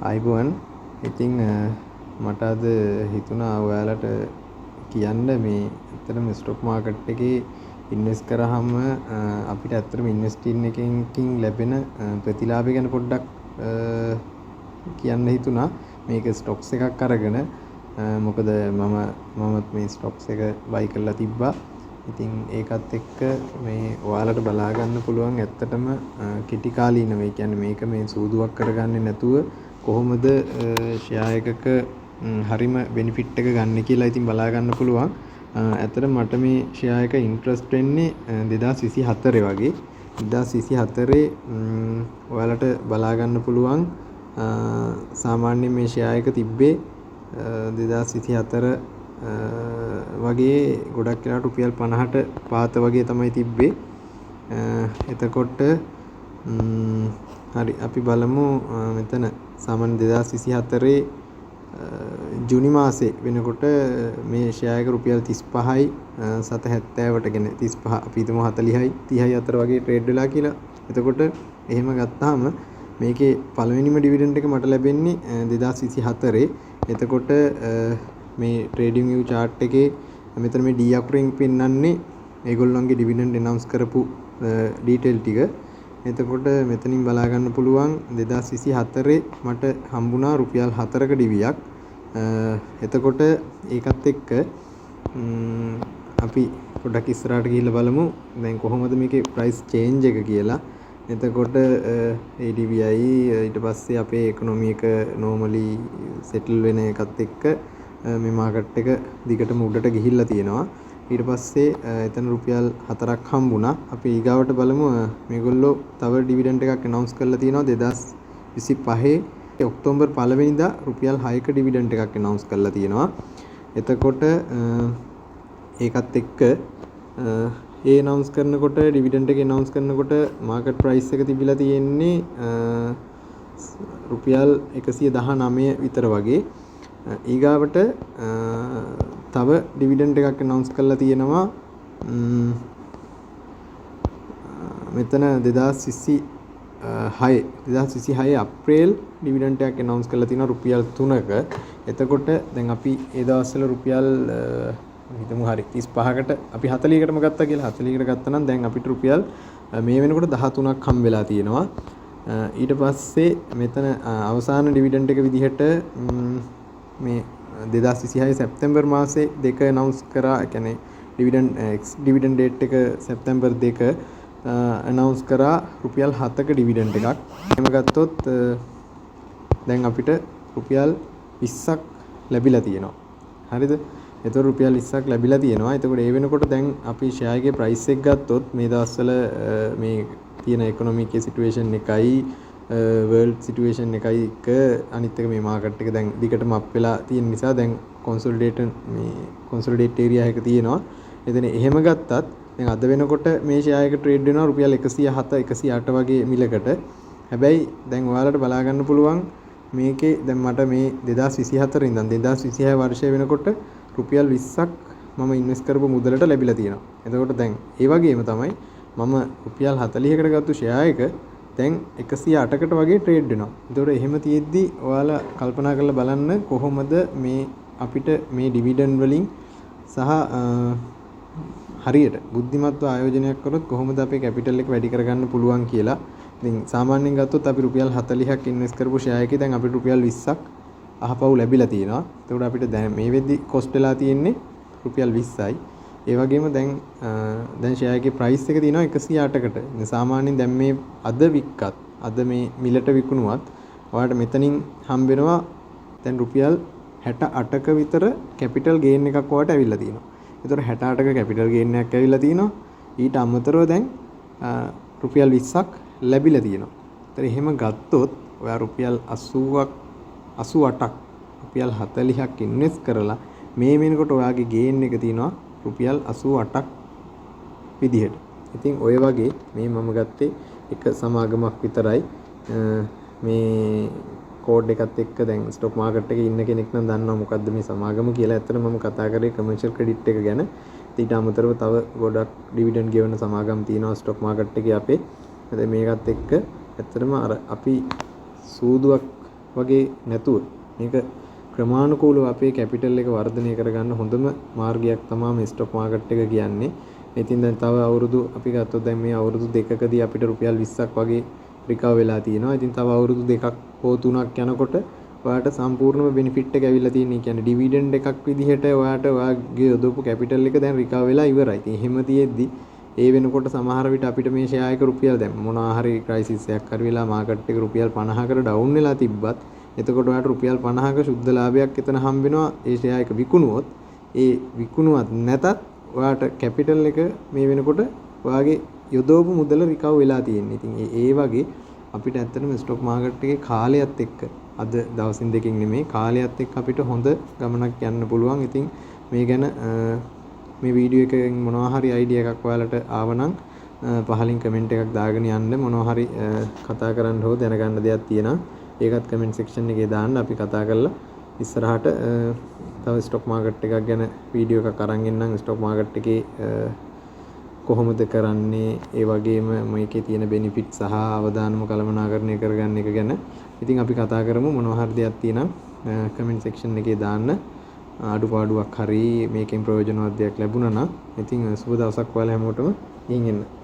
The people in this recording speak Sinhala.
ආයුබෝවන්. ඉතින් මට අද හිතුණා ඔයාලට කියන්න, මේ ඇත්තටම ස්ටොක් මාකට් එකේ ඉන්වෙස්ට් කරාම අපිට ඇත්තටම ඉන්වෙස්ටින් එකකින් ලැබෙන ප්‍රතිලාභය ගැන පොඩ්ඩක් කියන්න හිතුණා. මේක ස්ටොක්ස් එකක් අරගෙන. මොකද මමත් මේ ස්ටොක්ස් එක බයි කරලා තිබ්බා. ඉතින් ඒකත් එක්ක මේ ඔයාලට බලා ගන්න පුළුවන් ඇත්තටම කෙටි කාලීනව, ඒ කියන්නේ මේක මේ සූදුවක් කරගන්නේ නැතුව කොහොමද ෂෙයා එකක හරිම බෙනිෆිට් එක ගන්න කියලා ඉතින් බලා ගන්න පුළුවන්. ඇත්තටම මට මේ ෂෙයා එක ඉන්ට්‍රස්ට් වෙන්නේ 2024 වගේ. 2024 ඔයාලට බලා ගන්න පුළුවන්, සාමාන්‍යයෙන් මේ ෂෙයා එක තිබ්බේ 2024 වගේ ගොඩක් වෙලාවට රුපියල් 50ට පහත වගේ තමයි තිබ්බේ. එතකොට හරි, අපි බලමු. මෙතන සාමාන්‍ය 2024 ජුනි මාසේ වෙනකොට මේ ෂෙයා එක රුපියල් 35යි සත 70ට, කියන්නේ 35, අපි හිතමු 40යි 30යි අතර වගේ ට්‍රේඩ් වෙලා කියලා. එතකොට එහෙම ගත්තාම මේකේ පළවෙනිම ඩිවිඩන්ඩ් එක මට ලැබෙන්නේ 2024. එතකොට මේ ට්‍රේඩින් විව් චාට් එකේ මෙතන මේ D අකුරෙන් පෙන්වන්නේ ඒගොල්ලන්ගේ ඩිවිඩන්ඩ් ඇනවුන්ස් කරපු ඩීටේල් ටික. එතකොට මෙතනින් බලා ගන්න පුළුවන් 2024 මට හම්බුණා රුපියල් 4ක ඩිවියක්. එතකොට ඒකත් එක්ක අපි පොඩ්ඩක් ඉස්සරහට ගිහිල්ලා බලමු දැන් කොහොමද මේකේ ප්‍රයිස් චේන්ජ් එක කියලා. එතකොට ඒ ඩිවියයි, ඊට පස්සේ අපේ ඉකොනොමි එක නෝමලි සෙටල් වෙන එකත් එක්ක මේ මාකට් එක දිගටම උඩට ගිහිල්ලා තියෙනවා. ඊට පස්සේ එතන රුපියල් 4ක් හම්බුණා. අපි ඊගාවට බලමු, මේගොල්ලෝ තව ඩිවිඩන්ඩ් එකක් ඇනවුන්ස් කරලා තියෙනවා. 2025 ඔක්තෝබර් පළවෙනිදා රුපියල් 6ක ඩිවිඩන්ඩ් එකක් ඇනවුන්ස් කරලා තියෙනවා. එතකොට ඒකත් එක්ක ඒ ඇනවුන්ස් කරනකොට, ඩිවිඩන්ඩ් එක ඇනවුන්ස් කරනකොට මාකට් ප්‍රයිස් එක තිබිලා තියෙන්නේ රුපියල් 119 විතර වගේ. ඊගාවට තව ඩිවිඩන්ඩ් එකක් ඇනවුන්ස් කරලා තියෙනවා. මෙතන 2026 අප්‍රේල් ඩිවිඩන්ඩ් එකක් ඇනවුන්ස් කරලා තියෙනවා රුපියල් 3ක. එතකොට දැන් අපි ඒ දවස්වල රුපියල් හිතමු හරි 35කට, අපි 40කටම ගත්තා කියලා. 40කට ගත්තා නම් දැන් අපිට රුපියල් මේ වෙනකොට 13ක් හම් වෙලා තියෙනවා. ඊට පස්සේ මෙතන අවසාන ඩිවිඩන්ඩ් එක විදිහට මේ 2026 සැප්තැම්බර් මාසේ 2 ඇනවුන්ස් කරා. ඒ කියන්නේ ඩිවිඩන්ඩ්, එක්ස් ඩිවිඩන්ඩ් ඩේට් එක සැප්තැම්බර් 2 ඇනවුන්ස් කරා රුපියල් 7ක ඩිවිඩන්ඩ් එකක්. එහෙම ගත්තොත් දැන් අපිට රුපියල් 20ක් ලැබිලා තියෙනවා. හරිද? එතකොට රුපියල් 20ක් ලැබිලා තියෙනවා. එතකොට ඒ වෙනකොට දැන් අපි ෂෙයා එකේ ප්‍රයිස් එක ගත්තොත්, මේ දවස්වල මේ තියෙන ඉකොනොමික් සිටුේෂන් එකයි වර්ල්ඩ් සිටුේෂන් එකයි එක්ක, අනිත් එක මේ මාකට් එක දැන් දිගටම අප් වෙලා තියෙන නිසා දැන් කොන්සොලිඩේට්, මේ කොන්සොලිඩේට් ඒරියා එක තියෙනවා. එතන එහෙම ගත්තත් දැන් අද වෙනකොට මේ ෂෙයා එක ට්‍රේඩ් වෙනවා රුපියල් 107 108 වගේ මිලකට. හැබැයි දැන් ඔයාලට බලා ගන්න පුළුවන් මේකේ දැන් මට මේ 2024 ඉඳන් 2026 වර්ෂය වෙනකොට රුපියල් 20ක් මම ඉන්වෙස්ට් කරපු මුදලට ලැබිලා තියෙනවා. එතකොට දැන් ඒ වගේම තමයි මම රුපියල් 40කට ගත්තු ෂෙයා එක දැන් 108කට වගේ ට්‍රේඩ් වෙනවා. එතකොට එහෙම තියෙද්දි ඔයාලා කල්පනා කරලා බලන්න කොහොමද මේ අපිට මේ ඩිවිඩන්ඩ් වලින් සහ හරියට බුද්ධිමත්ව ආයෝජනයක් කරොත් කොහොමද අපේ කැපිටල් එක වැඩි කරගන්න පුළුවන් කියලා. ඉතින් සාමාන්‍යයෙන් ගත්තොත් අපි රුපියල් 40ක් ඉන්වෙස්ට් කරපු ෂෙයා එකේ දැන් අපිට රුපියල් 20ක් අහපව් ලැබිලා තියෙනවා. එතකොට අපිට දැන් මේ වෙද්දි කොස්ට් වෙලා තියෙන්නේ රුපියල් 20යි. ඒ වගේම දැන් දැන් ෂෙයා එකේ ප්‍රයිස් එක තියෙනවා 108කට. ඉතින් සාමාන්‍යයෙන් දැන් මේ අද වික්කත්, අද මේ මිලට විකුණුවත් ඔයාලට මෙතනින් හම්බ වෙනවා දැන් රුපියල් 68ක විතර කැපිටල් ගේන් එකක් ඔයාලට ඇවිල්ලා තියෙනවා. එතකොට 68ක කැපිටල් ගේන් එකක් ඇවිල්ලා තියෙනවා. ඊට අමතරව දැන් රුපියල් 20ක් ලැබිලා තියෙනවා. ඒතර එහෙම ගත්තොත් ඔයා රුපියල් 80ක් 88ක්, රුපියල් 40ක් ඉන්වෙස්ට් කරලා මේ වෙනකොට ඔයාගේ ගේන් එක තියෙනවා රුපියල් 88ක් විදිහට. ඉතින් ඔය වගේ මේ මම ගත්තේ එක සමාගමක් විතරයි. මේ කෝඩ් එකත් එක්ක දැන් ස්ටොක් මාකට් එකේ ඉන්න කෙනෙක් නම් දන්නවා මොකද්ද මේ සමාගම කියලා. ඇත්තටම මම කතා කරේ කමර්ෂල් ක්‍රෙඩිට් එක ගැන. ඊට අමතරව තව ගොඩක් ඩිවිඩන්ඩ් ගෙවන සමාගම් තියෙනවා ස්ටොක් මාකට් එකේ අපේ. දැන් මේකත් එක්ක ඇත්තටම අර අපි සූදුවක් වගේ නැතුව මේක ක්‍රමානුකූලව අපේ කැපිටල් එක වර්ධනය කරගන්න හොඳම මාර්ගයක් තමයි මේ ස්ටොක් මාකට් එක කියන්නේ. ඉතින් දැන් තව අවුරුදු අපි ගත්තොත් දැන් මේ අවුරුදු 2කදී අපිට රුපියල් 20ක් වගේ රිකවර් වෙලා තියෙනවා. ඉතින් තව අවුරුදු 2ක් හෝ 3ක් යනකොට ඔයාට සම්පූර්ණම බෙනිෆිට් එක ඇවිල්ලා තියෙන්නේ. ඒ කියන්නේ ඩිවිඩන්ඩ් එකක් විදිහට ඔයාට ඔයාගේ යොදවපු කැපිටල් එක දැන් රිකවර් වෙලා ඉවරයි. ඉතින් එහෙම තියෙද්දි ඒ වෙනකොට සමහර විට අපිට මේ ෂෙයා එක රුපියල් දැන් මොනවා හරි ක්‍රයිසිස් එකක් හරි වෙලා මාකට් එක රුපියල් 50කට ඩවුන් වෙලා තිබ්බත්, එතකොට ඔයාට රුපියල් 50ක ශුද්ධ ලාභයක් එතන හම්බ වෙනවා ඒ ෂෙයා එක විකුණුවොත්. ඒ විකුණුවත් නැතත් ඔයාට කැපිටල් එක මේ වෙනකොට ඔයාගේ යොදවපු මුදල රිකවර් වෙලා තියෙන්නේ. ඉතින් ඒ වගේ අපිට ඇත්තටම ස්ටොක් මාකට් එකේ කාලයත් එක්ක, අද දවසින් දෙකකින් නෙමෙයි, කාලයත් එක්ක අපිට හොඳ ගමනක් යන්න පුළුවන්. ඉතින් මේ ගැන මේ වීඩියෝ එකෙන් මොනවා හරි අයිඩියා එකක් ඔයාලට ආවනම් පහලින් කමෙන්ට් එකක් දාගෙන යන්න. මොනවා හරි කතා කරන්න හෝ දැනගන්න දෙයක් තියෙනම් ඒකත් කමෙන්ට් සෙක්ෂන් එකේ දාන්න. අපි කතා කරලා ඉස්සරහට තව ස්ටොක් මාකට් එකක් ගැන වීඩියෝ එකක් අරන් එන්නම්. ස්ටොක් මාකට් එකේ කොහොමද කරන්නේ, ඒ වගේම මේකේ තියෙන බෙනිෆිට් සහ අවදානම කළමනාකරණය කරගන්න එක ගැන ඉතින් අපි කතා කරමු. මොනවා හරි දෙයක් තියෙනම් කමෙන්ට් සෙක්ෂන් එකේ දාන්න, අඩුපාඩුවක් හරි මේකෙන් ප්‍රයෝජනවත් දෙයක් ලැබුණා නම්. ඉතින් සුබ දවසක් ඔයාලා හැමෝටම. ගිහින් එන්න.